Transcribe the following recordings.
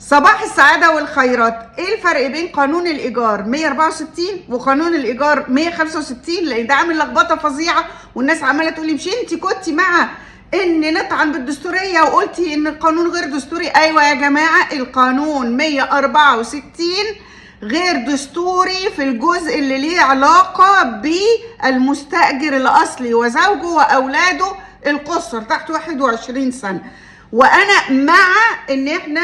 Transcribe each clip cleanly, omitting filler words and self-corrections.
صباح السعادة والخيرات. ايه الفرق بين قانون الإيجار 164 وقانون الإيجار 165؟ لأن ده عامل لخبطة فظيعة، والناس عمالة تقولي مش انت كنتي مع ان نطعن بالدستورية وقلتي ان القانون غير دستوري؟ ايوه يا جماعة، القانون 164 غير دستوري في الجزء اللي ليه علاقة بالمستأجر الأصلي وزوجه وأولاده القصر تحت 21 سنة، وأنا مع ان احنا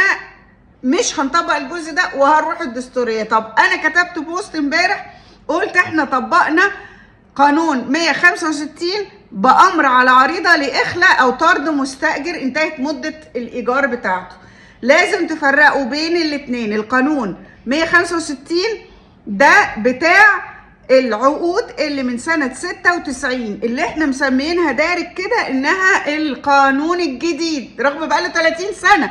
مش هنطبق الجزء ده وهنروح الدستورية. طب انا كتبت بوست امبارح قلت احنا طبقنا قانون 165 بأمر على عريضة لإخلاء أو طرد مستأجر انتهت مدة الإيجار بتاعته. لازم تفرقوا بين الاتنين. القانون 165 ده بتاع العقود اللي من سنة 96 اللي احنا مسميينها دارج كده انها القانون الجديد، رغم بقاله 30 سنة.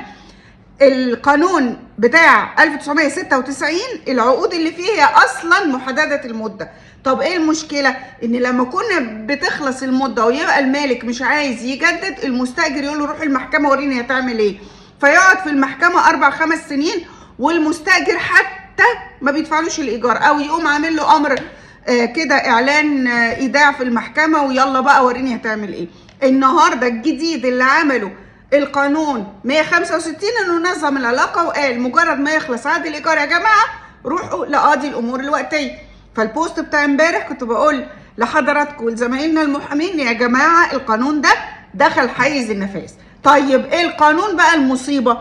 القانون بتاع 1996 العقود اللي فيه هي اصلا محددة المدة. طب ايه المشكلة؟ ان لما كنا بتخلص المدة ويبقى المالك مش عايز يجدد، المستأجر يقول له روح المحكمة وريني هتعمل ايه، فيقعد في المحكمة 4-5 سنين والمستأجر حتى ما بيدفعلوش الايجار، او يقوم عامل له امر كده اعلان ايداع في المحكمة ويلا بقى وريني هتعمل ايه. النهارده الجديد اللي عمله القانون 165 انه نظم العلاقة وقال مجرد ما يخلص عقد الايجار يا جماعة روحوا لقاضي الامور الوقتية. فالبوست بتاع امبارح كنت بقول لحضراتكم ولزمايلنا المحامين يا جماعة القانون ده دخل حيز النفاذ. طيب ايه القانون بقى المصيبة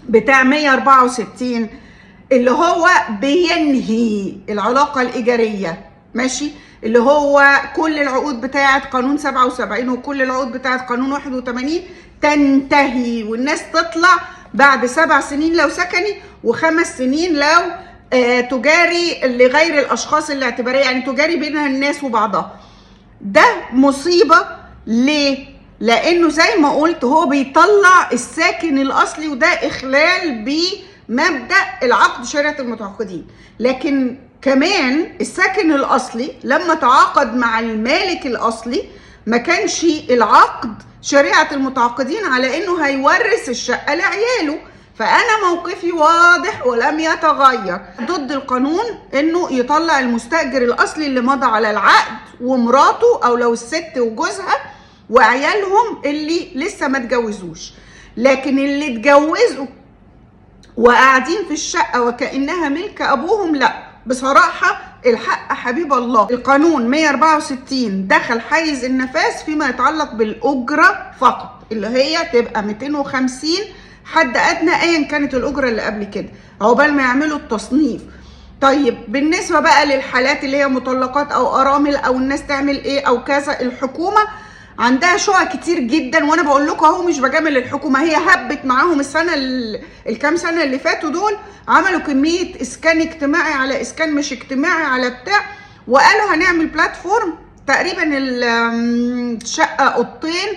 بتاع 164 اللي هو بينهي العلاقة الايجاريه، ماشي، اللي هو كل العقود بتاعه قانون 77 وكل العقود بتاعه قانون 81 تنتهي والناس تطلع بعد 7 سنين لو سكني و5 سنين لو تجاري لغير الاشخاص الاعتباريه، يعني تجاري بين الناس وبعضها. ده مصيبة ليه؟ لانه زي ما قلت هو بيطلع الساكن الاصلي، وده اخلال بمبدا العقد شريعة المتعاقدين. لكن كمان الساكن الاصلي لما تعاقد مع المالك الاصلي ما كانش العقد شريعة المتعاقدين على انه هيورث الشقة لعياله. فانا موقفي واضح ولم يتغير ضد القانون انه يطلع المستأجر الاصلي اللي مضى على العقد ومراته، او لو الست وجوزها وعيالهم اللي لسه ما اتجوزوش. لكن اللي اتجوزوا وقاعدين في الشقة وكأنها ملك ابوهم، لا، بصراحة الحق حبيب الله. القانون 164 دخل حيز النفاذ فيما يتعلق بالأجرة فقط، اللي هي تبقى 250 حد أدنى أيا كانت الأجرة اللي قبل كده، عقبال ما يعملوا التصنيف. طيب بالنسبة بقى للحالات اللي هي مطلقات أو أرامل أو الناس تعمل إيه أو كذا، الحكومة عندها شقق كتير جدا، وانا بقول لكم اهو مش بجامل الحكومة، هي هبت معاهم السنة الكام سنة اللي فاتوا دول، عملوا كمية اسكان اجتماعي على اسكان مش اجتماعي على بتاع، وقالوا هنعمل platform تقريبا الشقة اوضتين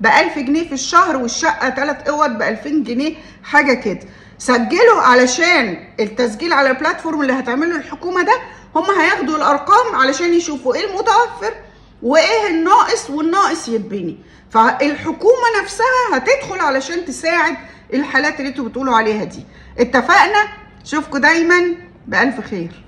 ب1000 جنيه في الشهر، والشقه 3 اوض ب2000 جنيه حاجة كده. سجلوا علشان التسجيل على ال platform اللي هتعمله الحكومة ده، هم هياخدوا الارقام علشان يشوفوا ايه المتوفر وايه الناقص، والناقص يتبني. فالحكومة نفسها هتدخل علشان تساعد الحالات اللي انتوا بتقولوا عليها دي. اتفقنا؟ اشوفكم دايما بألف خير.